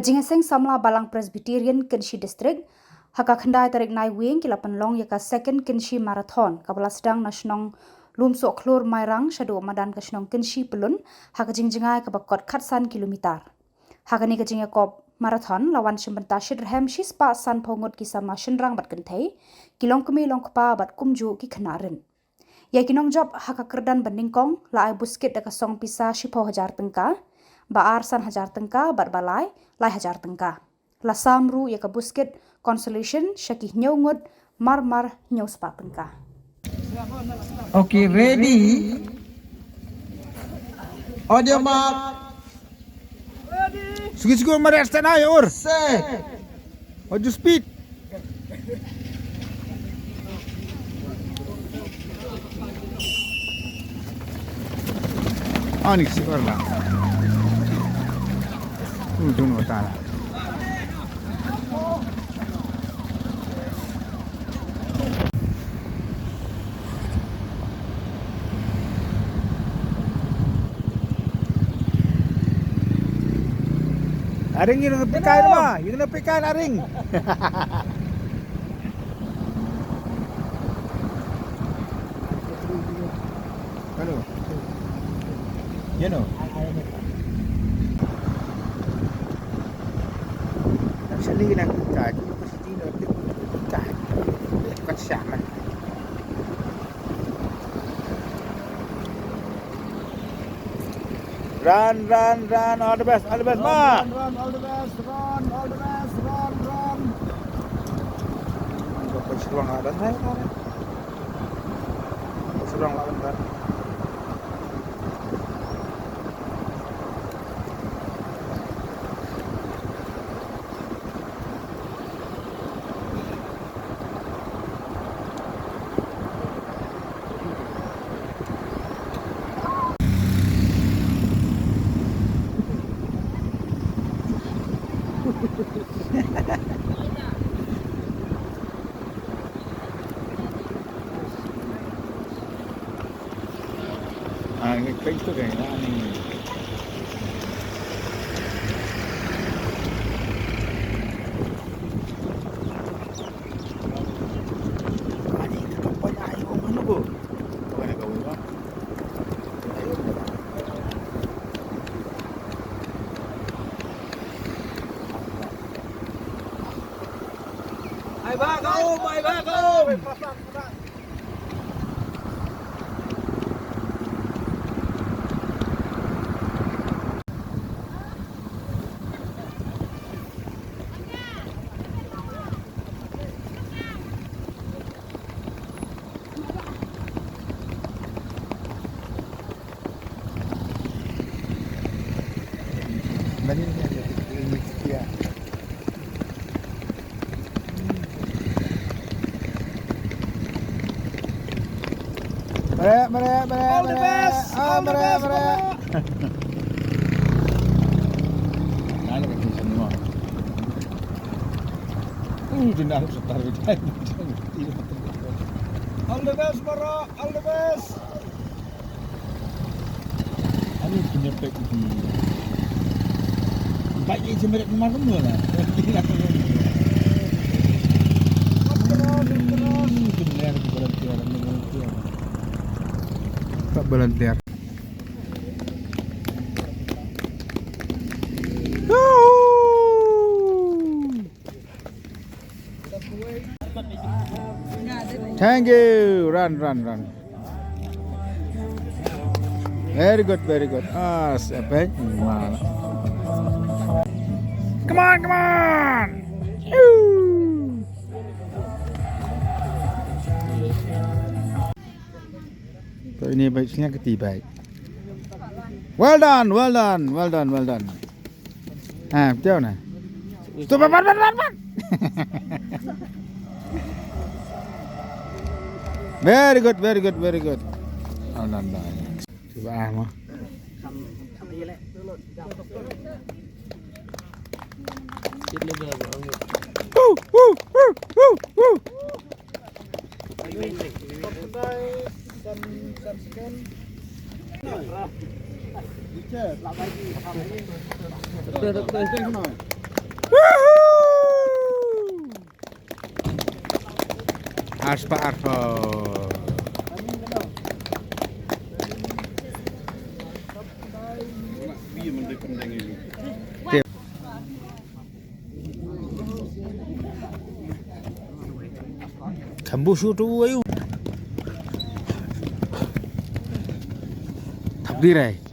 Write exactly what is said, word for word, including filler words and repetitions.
Jingïaseng samla Balang Presbyterian Kynshi District, ha ka khyndai tarik Naiwieng ki la pynlong ïa ka Second Kynshi Marathon, kaba la sdang na shnong Lumsohkhlur Mairang, shaduh madan ka shnong Kynshi Pyllun, ha ka jingjngai kaba kot khatsan kilometer. Ha kane ka jingïakop marathon, la wan shim bynta shitrhem shispah sanphew ngut ki samla shynrang bad kynthei, ki longkmie longkpa bad kumjuh ki khynnah rit. Ïa ki nongjop ha ka kyrdan ba nyngkong, la ai buskit da ka song pisa shiphew hajar tyngka, ba ar san hajar tyngka, bad ba lai, lai hajar tyngka. La sam ruh ïa ka buskit consolation sha ki hynñiew ngut, mar mar hynñiew spah tyngka. Okay, ready. Audio mark. Sugi sugi mari stand ayo ur. Set. Audio speed. Ani si ur la. Hmm, dun wata la. Aring, you gonna pick out, you gonna pick out Aring. Hello. You know. Actually, nak kita tu mesti nak kita. Bukan sama. Run, run, run, all the best, all the best, ma. Run, run, all the best, run, all the best, run, run. Kau pesuang ada, hai, hai. Pesuang lawan, kan. Ah, ngi peit tu kai na ni. Ani ka kampai na ayo mano ko. Ko na ka wai ba. Ayo. Ai ba ka um, ai ba ka um. Mare, mare, mare, all the best, all the best, mare. Nada ka kisan mo. Uh, jendal setar. All the best, Mara. All the best. Ani punya pek di. Baik je merit mar kamu lah. Benar, volunteer, volunteer. Tak volunteer. Thank you. Run, run, run. Very good, very good. Ah, sepet. Come on, come on. Yoo. To ini baik, sini keti baik. Well done, well done, well done, well done. Ha, betul na. Stop, pat, pat, pat, pat. Very good, very good, very good. Well done, done. Cuba ah, mo. Woo, woo, woo, woo, woo. Doktor, doktor. Arspah arphew. Tip. Kambu shu tu ayu. Thap di rai.